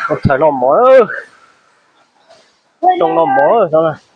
Ua thaum no mov, zoo no mov.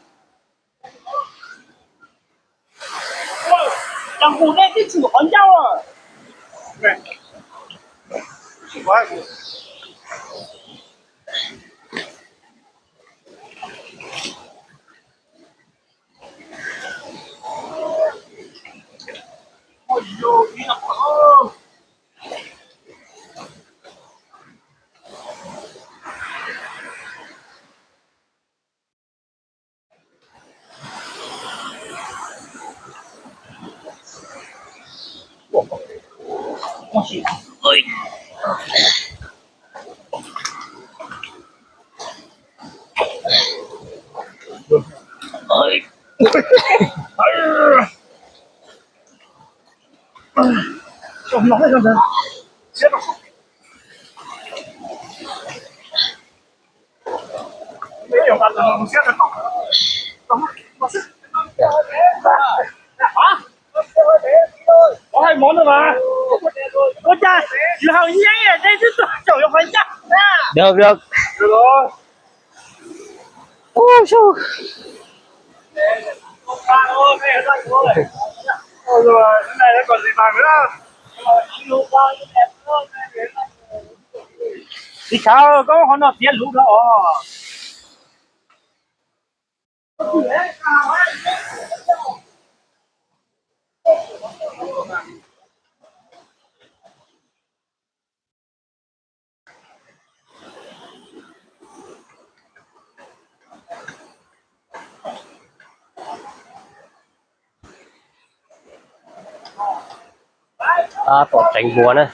Ua hais mov no mas. Ua cas yus haus yeeb dej twb tuaj caum yus qhov ncauj. Được, được. Ub, tsis khav, koj qhov no tiav luv dhau os. Tab tom tseev npua na.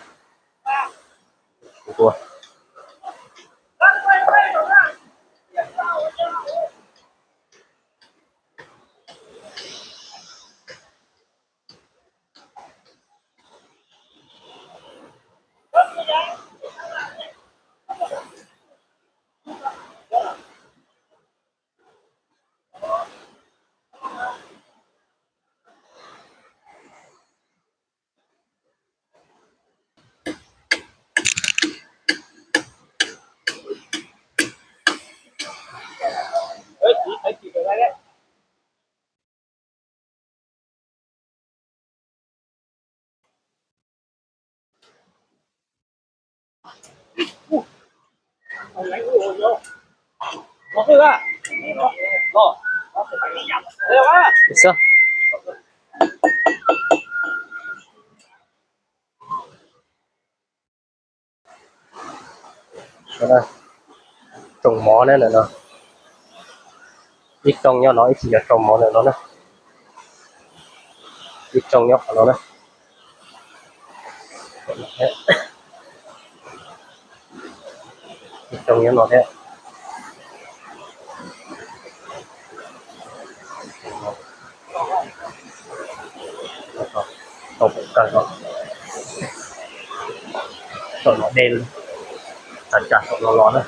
Rooj mov na, ntawm no ib rooj nyob no, ib tug yog rooj mov ntawm no na, ib rooj nyob qhov no na. Ib rooj nyob no thiab. Tau pom kawg no, saum no dej, tsa tsa saum no los na.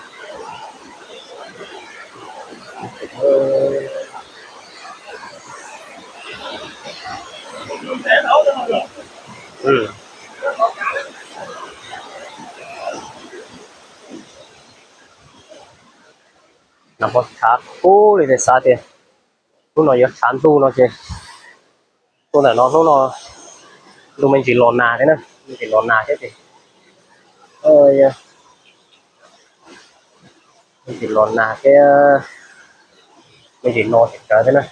Nag hmo tshav kub li, xav tias hnub no yuav tshav ntuj no ces tuaj ntawm no hnub no ntuj me ntsis los nag thiab na, me ntsis los nag thiab ces me ntsis los nag thiab, me ntsis no tsis tsawv thiab na.